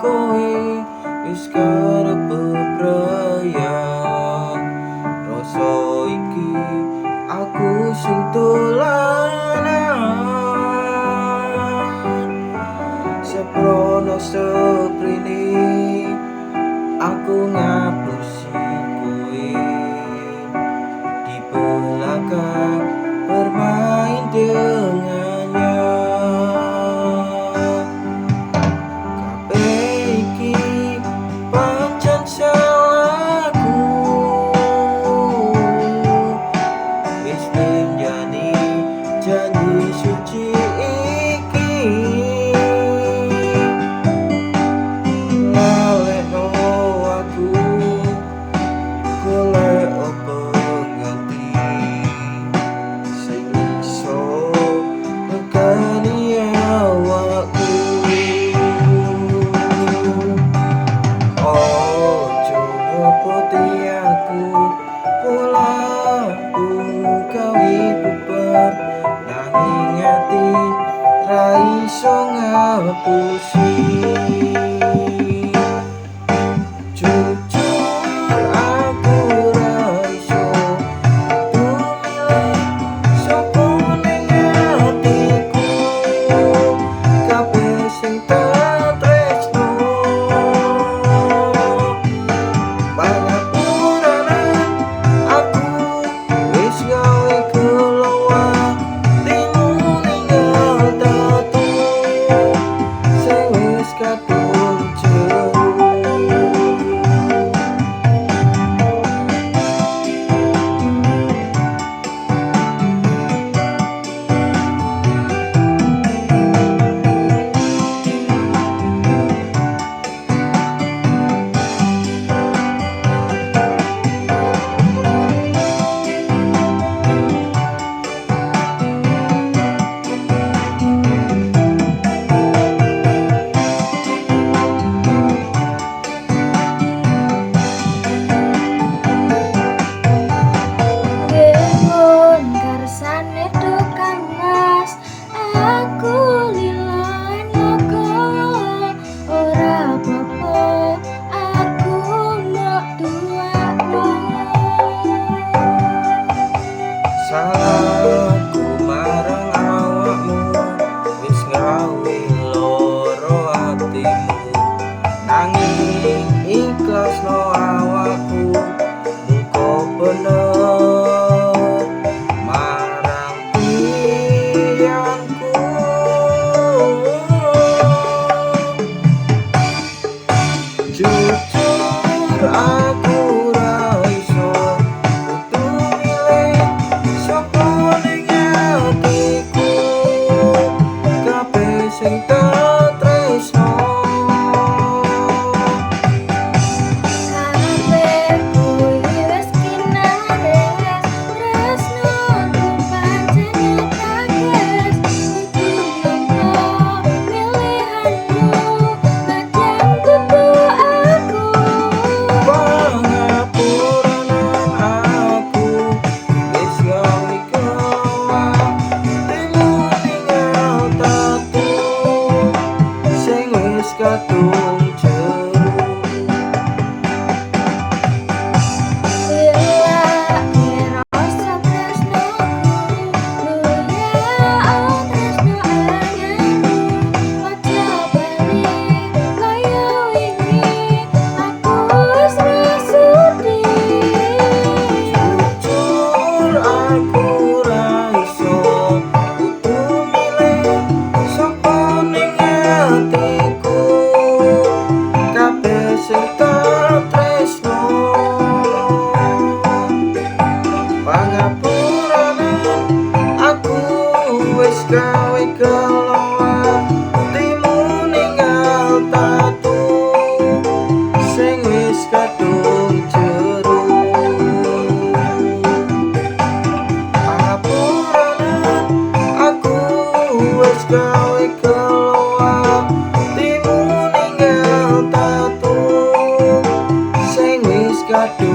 Kowe wis karep bebrayan. Rasa iki aku sing dolanan. Seprono seprene aku ngapusi kowe. Di belakang bermain dengannya. Kabeh iki pancen salahku. Wis njenjani janji suci iki. Lalekno aku golek pengganti sing iso ngregani awakku. Ojo ngepoti aku, polaku gawe bubar, nanging ati ra iso ngapusi. Jujur aku ra iso kudu milih sapa ning atiku. Kabeh sing tak tresno. Pangapuranan aku wis gawe gelo atimu ninggal tatu sing wis kadung jeru. Nggih pun kersane duh Kang Mas, aku lila lan lega. Ora apa-apa, aku mok tuakno. Salahku marang awakmu wis gawe lara atimu. Nanging ikhlasno awakku muga bener marang pilihanku. Jujur aku ra iso kudu milih sapa ning atiku. Kabeh sing tak tresno. Kabeh kuwi wis kinares, tresnoku pancen nyatake. Kudu nampa pilihanmu, najan kudu aku. Pangapuranan aku wis gawe gelo atimu ninggal tatu sing wis kadung jeru. Lilake rasa tresnoku, luya tresno anyarmu. Aja bali kaya wingi, aku wis ra sudi. Jujur aku ra iso kudu milih sapa ning atiku. Kabeh sing tak tresno. Pangapuranan aku wis gawe gelo atimu ninggal tatu sing wis kadung jeru. Pangapuranan aku wis gawe gelo atimu ninggal tatu sing wis kadung